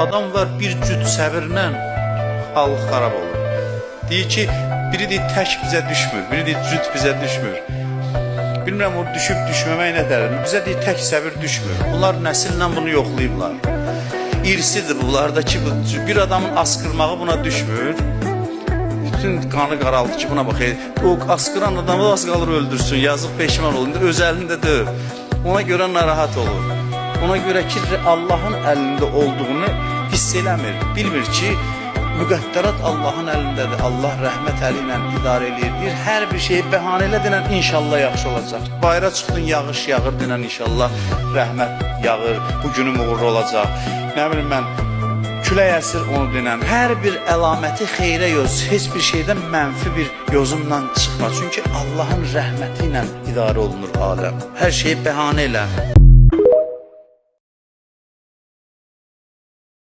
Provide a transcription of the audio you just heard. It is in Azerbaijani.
Adam var bir cüt səbirlə halı xarab olur. Deyir ki, biri deyir tək bizə düşmür, biri deyir cüt bizə düşmür. Bilmirəm o düşüb düşməmək nədər. Bizə deyir tək səbir düşmür. Bunlar nəsillə bunu yoxlayıblar. İrsidir bunlardakı bu bir adamın asqırmağı buna düşmür. Bütün qanı qaraldı ki, buna bax. O asqıran adamı az qalır öldürsün. Yazıq peşman olur. İndi öz əlində deyil. Ona görə narahat olur. Ona görə ki, Allahın əlində olduğunu hiss eləmir. Bilmir ki, müqəddərat Allahın əlindədir. Allah rəhmət əli ilə idarə eləyir. Deyir, hər bir şeyi bəhanə elə denən inşallah yaxşı olacaq. Bayıra çıxdın, yağış yağır denən inşallah rəhmət yağır. Bu günüm uğurlu olacaq. Nə bilim mən, külək əsir onu denən. Hər bir əlaməti xeyrə yoz, heç bir şeydən mənfi bir yozumla çıxma. Çünki Allahın rəhməti ilə idarə olunur aləm. Hər şeyi bəhanə elə.